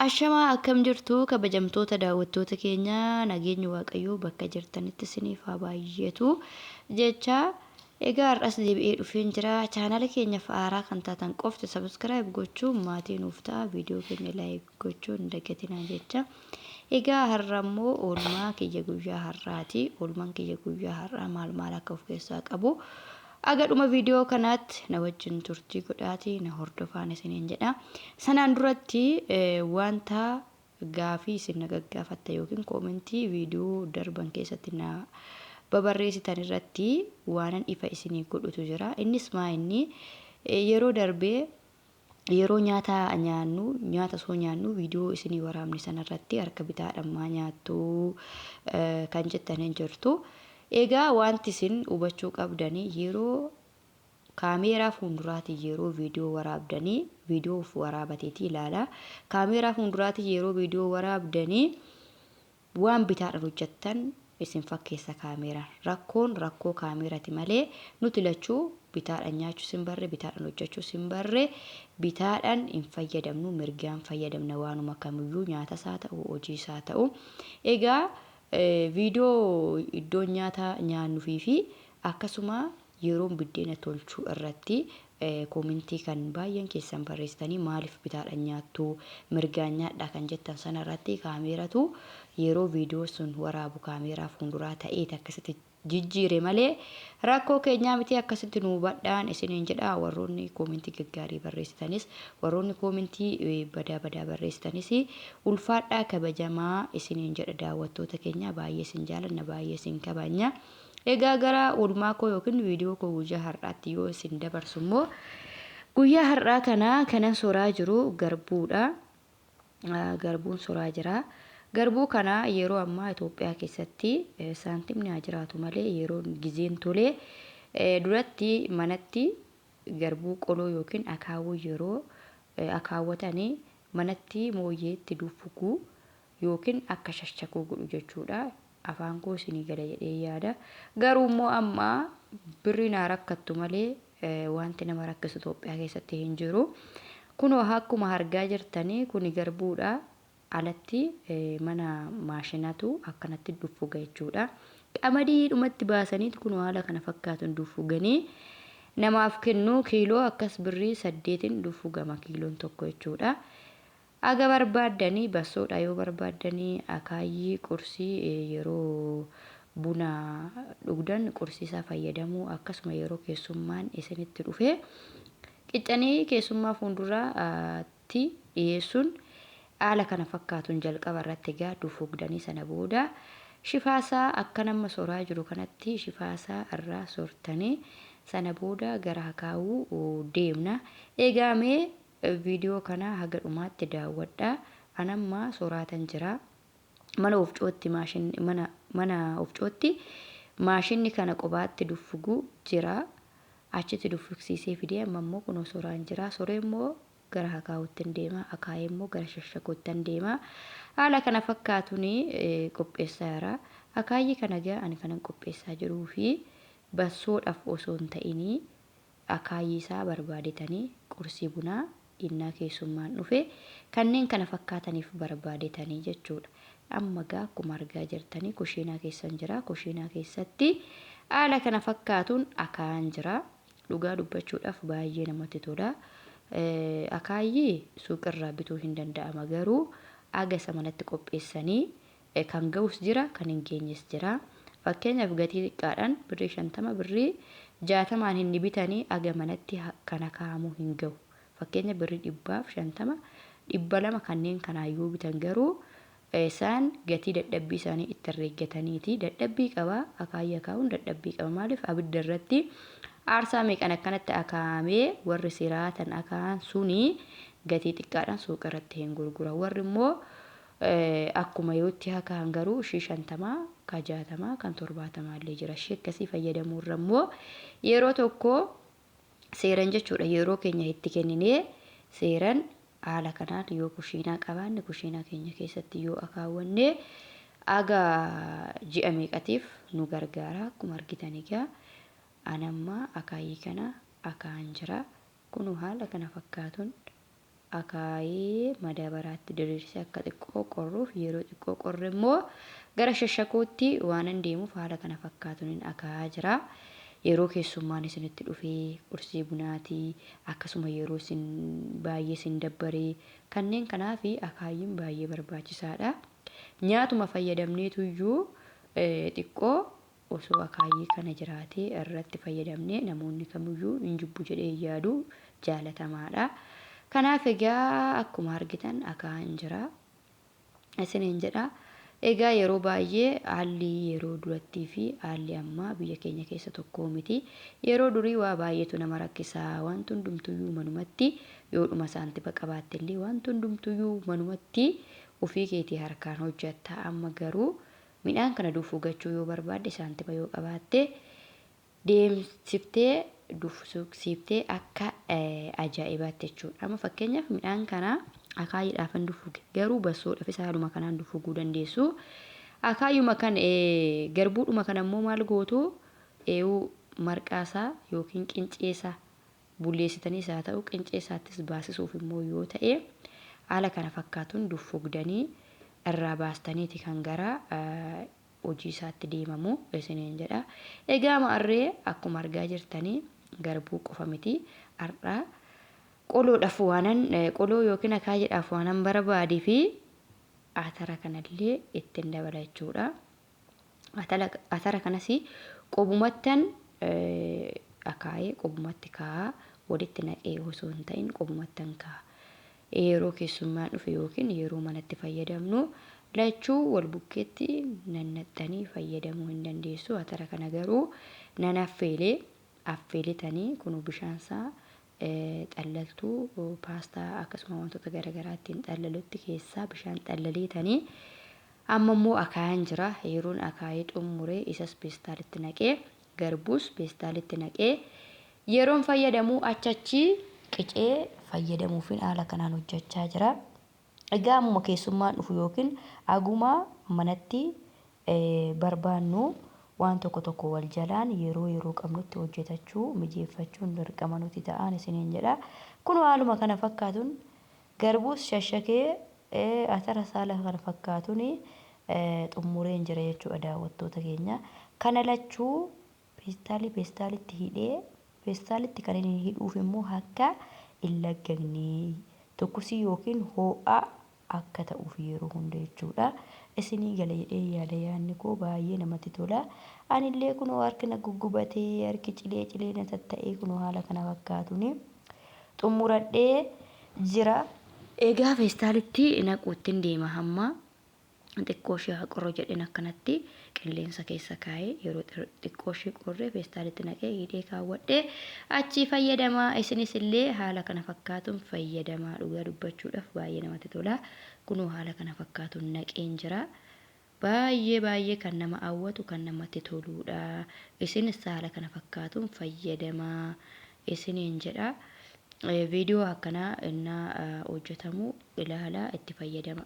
Ashamaa akkam jirtu kabajamtoota daawwattoota keenya, nageenyi Waaqayyoo bakka jirtanitti isiniif haa baay'atu jecha. Egaa har'as deebi'ee dhufeen jira. Chaanala keenyaaf haaraa kan taatan qofti subscribe gochuun maatii nuuf ta'a, viidiyoo keenya like gochuun hin dagatinaa jecha. Egaa har'a immoo oolmaa kiyya guyyaa har'aati. Oolmaan kiyya guyyaa har'aa maal maal akka of keessaa qabu aga dhuma viidiyoo kanaatti na wajjin turtii godhaatii na hordofaan isiniin jedha. Sanaan duratti wanta gaafii isin na gaggaafatta yookiin koomentii viidiyoo darban keessatti na babarreessitan irratti waanan ifa isinii godhutu jira. Innis maa inni yeroo darbee yeroo nyaata nyaannu, nyaata osoo nyaannu viidiyoo isinii waraabne sanarratti harka bitaadhaan maa nyaattu kan jettan hin jirtu. Egaa wanti isin hubachuu qabdanii, yeroo kaameeraa fuulduraatiin yeroo viidiyoo waraabdanii, viidiyoo of waraabateetii ilaala. Kaameeraa fuulduraatiin yeroo viidiyoo waraabdanii waan bitaadhaan hojjettan isin fakkeessa kaameeraan. Rakkoon rakkoo kaameerati malee nuti lachuu bitaadhaan nyaachuus hin barre, bitaadhaan hojjechuus hin barre, bitaadhaan hin fayyadamnu, mirgaan fayyadamna waanuma kamiyyuu, nyaatas haa ta'u, hojiis haa ta'u. Egaa viidiyoo iddoon nyaata nyaannufii fi akkasuma yeroon biddeena tolchuu irratti koomentii kan baay'een keessan barreessitanii, maaliif bitaadhaan nyaattu, mirgaan nyaadhaa kan jettan sana irratti, kaameeratu yeroo viidiyoo sun waraabu kaameeraa fuulduraa ta'eeti akkasitti jijjiire malee rakkoo keenyaa miti, akkasitti nu hubadhaan isiniin jedha. Warroonni koomentii gaggaarii barreessitanis, warroonni koomentii badaa badaa barreessitanis, ulfaadhaa, kabajamaa isiniin jedha. Daawwattoota keenya, baay'ee isin jaalanna, baay'ee isin kabajna. Egaa gara oolmaa koo yookiin viidiyoo koo guyyaa har'aatti yoo isin dabarsu immoo, guyyaa har'aa kana kanan soraa jiru garbuudha. Garbuun soraa jira. Garbuu kana yeroo ammaa Itoophiyaa keessatti saantimni haa jiraatu malee, yeroo gizeen tolee duratti manatti garbuu qoloo yookiin akaawuu yeroo akaawwatanii manatti mooyyeetti duffuguu yookiin akka shashakuu godhu jechuudha. Afaan koo isinii gala jedhee yaada. Garuu immoo amma birriin haa rakkattu malee wanti nama rakkisu Itoophiyaa keessatti hin jiru. Kunoo akkuma argaa jirtanii kuni garbuudha. Alatti mana maashinatu akkanatti duffuga jechuudha. Qamadii dhumatti baasaniit kunoo haala kana fakkaatuun duffuganii namaaf kennu. Kiiloo akkas birrii 8n duffugama kiiloon tokko jechuudha. Aga barbaaddanii bassoodha yoo barbaaddanii, akaayyii qursii yeroo buna dhugdan qursii isaa fayyadamuu, akkasuma yeroo keessummaan isinitti dhufe qiccanii keessummaa fuulduraatti dhiyeessuun haala kana fakkaatuun jalqaba irratti egaa dufugdanii, sana booda shifaasaa akka nama soraa jiru kanatti shifaasaa irraa sortanii, sana booda gara akaawuu deemna. Egaa mee viidiyoo kana haga dhumaatti daawwadha. An amma soraatan jira. Mana ofcootti maashinni mana ofcootti maashinni kana qobaatti duffugu jira. Achitti duffugsiisee fidee amma immoo kunoo soraan jira. Soree immoo gara akaawutti deema. Akaayee immoo gara shashakootti deema. Haala kana fakkaatuun qopheessaa jira. Akaayyii kana egaa ani kanan qopheessaa jiruu fi bassoodhaaf osoo hin ta'inii akaayyii isaa barbaadetanii qursii bunaa innaa keessummaan dhufe kanneen kana fakkaataniif barbaadetanii jechuudha. Amma gaa akkuma argaa jirtanii kushiinaa keessan jira. Kushiinaa keessatti haala kana fakkaatuun akaa'aan jira. Dhugaa dubbachuudhaaf baay'ee namatti tola. Akaayyii suuqirraa bituu hin danda'ama, garuu aga isa manatti qopheessanii kan ga'us jira, kan hin geenyes jira. Fakkeenyaaf gatii xiqqaadhaan birrii 50, birrii 60n hin bitanii aga manatti kana kaa'amuu hin ga'u. Fakkeenya birrii 150, 200 kanneen kanaa yoo bitan garuu isaan gatii dadhabbii isaanii itti herreeggataniiti. Dadhabbii qaba, akaayii akaa'uun dadhabbii qaba. Maaliif abidda irratti aarsaa meeqan akkanatti akaa'amee, warri siraatan akaa'an suni gatii xiqqaadhaan suuqa irratti hin gurguran. Warri immoo akkuma yerootti akaa'an garuu ishii 50, ka 60, kan 70 illee jira. Ishii akkasii fayyadamuu irra immoo yeroo tokko seeran jechuudha, yeroo keenya itti kenninee seeran haala kanaan yoo kushiinaa qabaanne, kushiinaa keenya keessatti yoo akaawwanne aga ji'a meeqatiif nu gargaara. Akkuma argitan egaa an amma akaayii kana akaa'an jira. Kunoo haala kana fakkaatuun Akaayee madaabaraatti diriirsee akka xiqqoo qorruuf yeroo xiqqoo qorre immoo gara shashakootti waanan deemuuf haala kana fakkaatuun akaa'aa jira. Yeroo keessummaan isinitti dhufee qursii bunaatii akkasuma yeroo isin baay'ee isin dabbaree kanneen kanaaf akaayyiin baay'ee barbaachisaadha. Nyaatuma fayyadamneetuyyuu xiqqoo osoo akaayyii kana jiraatee irratti fayyadamnee namoonni kamiyyuu hin jibbu jedhee hin yaadu jaalatamaadha. Kanaaf egaa akkuma argitan akaa'aan jira. Isiniin jedha. Egaa yeroo baay'ee haalli yeroo durattii fi haalli ammaa biyya keenya keessa tokko miti. Yeroo durii waa baay'eetu nama rakkisa. Wanti hundumtuyyuu manumatti yoodhuma saantima qabaatte illee wanti hundumtuyyuu manumatti ofii keetii harkaan hojjetta. Amma garuu midhaan kana duffugachuu yoo barbaadde saantima yoo qabaatte deemsiftee duffugsiiftee akka ajaa'ibaatti jechuudha. Amma fakkeenyaaf midhaan kana akaayidhaafan duffuge garuu bassoodhaafis haaluma kanaan duffuguu dandeessu. Akaayuma kan garbuudhuma kana immoo maal gootu eewuu marqaasaa yookiin qinceesaa bulleessitaniis haa ta'u qinceesaattis baasisuuf immoo yoo ta'e haala kana fakkaatuun duffugdanii irraa baastaniiti kan gara hojii isaatti deemamu isiniin jedha. Egaa ma'arree akkuma argaa jirtanii garbuu qofa miti har'a qoloodhaaf waanan qoloo yookiin akaayidhaaf waanan barbaadee fi atara kanallee ittiin dabala jechuudha. Atara kanas qobumattan akaayee qobumatti kaa'a walitti naqee osoo hin ta'in qobumattan kaa'a. Yeroo keessummaan dhufe yookiin yeroo manatti fayyadamnu lachuu wal bukkeetti nannaxxanii fayyadamuu hin dandeessu. Atara kana garuu nan affeelee affeeletanii kun bishaansaa xallaltuu paastaa akkasuma wantoota garaagaraa ittiin xallalutti keessaa bishaan xallaleetanii amma immoo akaayaan jira. Yeroon akaayee xumuree isas peestaalitti naqee garbuus peestaalitti naqee yeroon fayyadamu achachi qicee fayyadamuufin haala kanaan hojjechaa jira. Egaa ammuma keessummaan dhufu yookiin aguma manatti barbaannu waan tokko tokko wal jalaan yeroo yeroo qabnutti hojjetachuu mijeeffachuun dirqama nuti ta'an isiniin jedha. Kun haaluma kana fakkaatuun garbuus shashakee atara saala kana fakkaatuun xumureen jira jechuudha daawwattoota keenya. Kana lachuu peestaalii peestaalitti hidhee peestaalitti kan inni hidhuuf immoo akka hin laggagne tokkosii yookiin ho'aa akka ta'uuf yeroo hunda jechuudha. Isinii gala jedhee yaada yaadni koo baay'ee namatti tola. Anillee kunoo harki na guggubatee harki cilee cilee na tatta'ee kunoo haala kana fakkaatuun xumuradhee jira. Egaa feestaalitti naquuttiin deema hamma xiqqoo ishee haa qorru jedheen akkanatti qilleensa keessa kaa'ee yeroo xiqqoo ishee qorree feestaalitti naqee hidhee kaawwadhee achii fayyadamaa. Isinis illee haala kana fakkaatuun fayyadamaa dhugaa dubbachuudhaaf baay'ee namatti tola. Kunoo haala kana fakkaatuun naqeen jira. Baay'ee baay'ee kan nama hawwatu kan namatti toludha. Isinis haala kana fakkaatuun fayyadamaa isiniin jedha. Viidiyoo akkanaa innaa hojjetamu ilaalaa itti fayyadama.